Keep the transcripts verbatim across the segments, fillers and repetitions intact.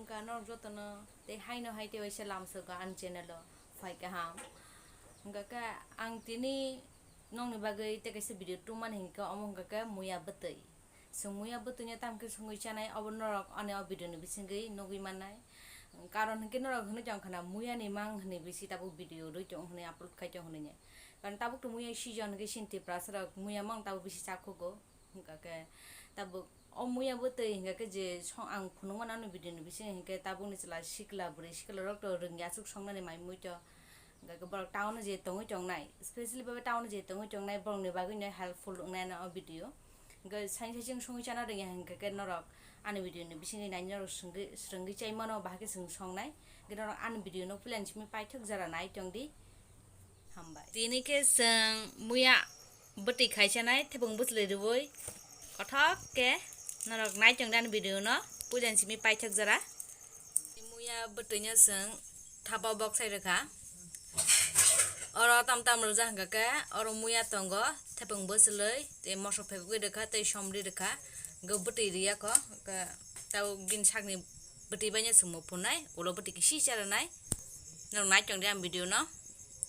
Ka norok jotono tei haino hai tei waisa lamsogo ani channel o phai kaham. Hwnkha khe ang tini nokni bagwi tei kaisa video tubumani hinkhe omo hwnkha khe muya bwtwi. Chwng muya bwtwino tamo khe songwi chanai obo norok ani o video ni bisingwi nugwi mannai. Karon hinkhe norok hinwi tongkha na muya ni mang hinwi bisi tabuk video rwi tong hinwi upload khai tong hinwi. Karon tabuk to muya season hinkhe chini Tiprasa rok muya mang tabuk bisi chakhugo. Hwnkha khe tabuk o muya bwtwi hwnkha khe je song ang phunukmano ani video ni bisingo hinkhe tabukni chwla sikla bwrwi sikla rok to rwngya aswk songnani mai mui to. Hwnkha khe borok town o je tongwi tongnai, specially baba town o je tongwi tongnai borokni bagwino helpful wngnai ano o video. Hwnkha saini saichung songwi chana rwngya hwnkha khe norok ani video ni bisingo nai norok swrwngwi, swrwngwi chai mano bahai khe chwng songnai. Hwnkhe norok ani video no puilani simi paithak jora nai tongdi. Hambai. Tini khe chwng muya bwtwi khai chanai, thepung bwchlwi rwui kothok khe norok nai tongdi ani video no, puilani simi paithak jora. Muya bwtwi no chwng thapa bok sai rwkha. Oro tam tam rwjak hwnkha khe oro muya tongo, thepung bwchlwi tei moso phekgwi rwkha tei somri rwkha. Hwnkhe bwtwi rwya kho, hwnkhe tabuk bini sakni bwtwi bai no chwngmo phunai, ulo bwtwi kisi cha rwnai. Norok nai tongdi ani video no,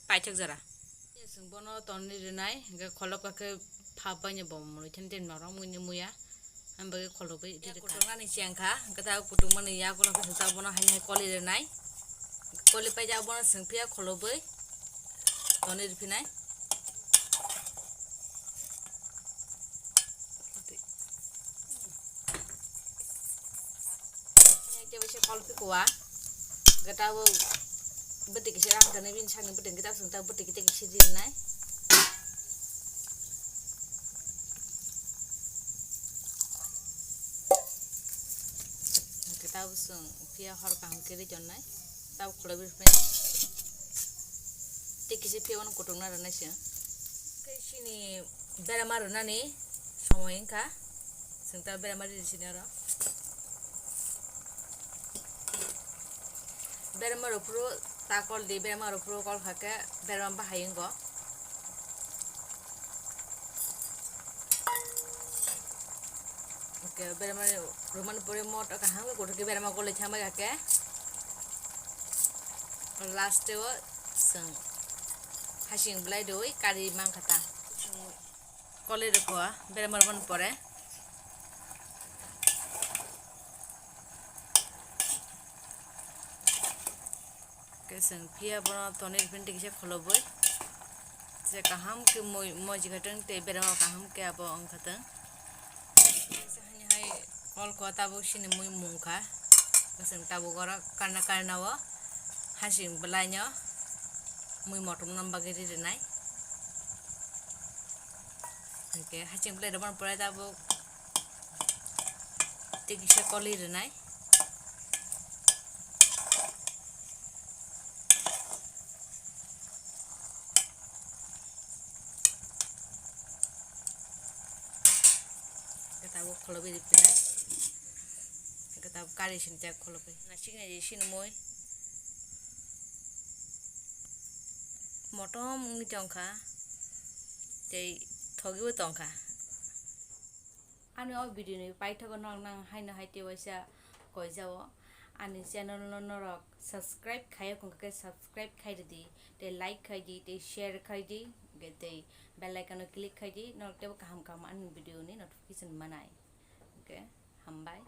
paithak jora. Chwng bono tonwi rwnai, hwnkhe kholop kha khe phap bai no bo mwnwi thani tei norok mui ni muya, ani bagwi kholobwi rwkha. Kutung nani chengkha, hwnkhe ta kutung mani yakulo khe ta bono haini hai koli rwnai. Koli paijak bono chwng phiya kholobwi tonwi rwphinai. Tei waisa kol phikuwa, hwnkhe tabuk bwtwi kisa rang kani bini sakni bwtwi hwnkhe tabuk chwng tabuk bwtwi kisa kisa rinai. Hwnkhe tabuk chwng phiya hor kaham khe ri tonnai, tabuk kholobwi rwphai tei kisa phiya bono kutung na rwnai se. Tei chini berama rwnani somoi wngkha, chwng ta berama riri sini oro. Berama rok phuru ta kol di, berama rok phuru kol kha khe berama bahai wngo. Okay, berama rwmani pore moto kaham khe kothok khe berama koloi thangbai kha khe. Last o chwng hasing belai rwi kari mankha ta. Koloi rwkho berama rwmani pore. Khe chwng phiya bono tonwi rwphini tei kisa kholobwi. Je kaham khe moi, moji kha tong tei berama kaham khe abo wng kha tong. Kisa hani hai kol ko tabuk sini mui mung kha. Chwng tabuk oro karna karna o hasing belai no mui motom no bagwi ri rwnai. Hwnkhe hasing belai rwmani pore tabuk tei kisa koloi rwnai. Khe tabuk kholobwi ripinai. Khe tabuk kari sinijak kholobwi. Nasiknai je sinimoi. Motom wngwi tongkha. Tei thogibo tongkha. Ani o video ni paithago norok nang haino hai tei waisa koijao. Ani channel no norok subscribe khaiya wngkha khe subscribe khai rwdi, tei like khai di, tei share khai di, hwnkhe tei bell icon no click khai di, norok teibo kaham kaham ani video ni notification manai. Hwnkhe hambai.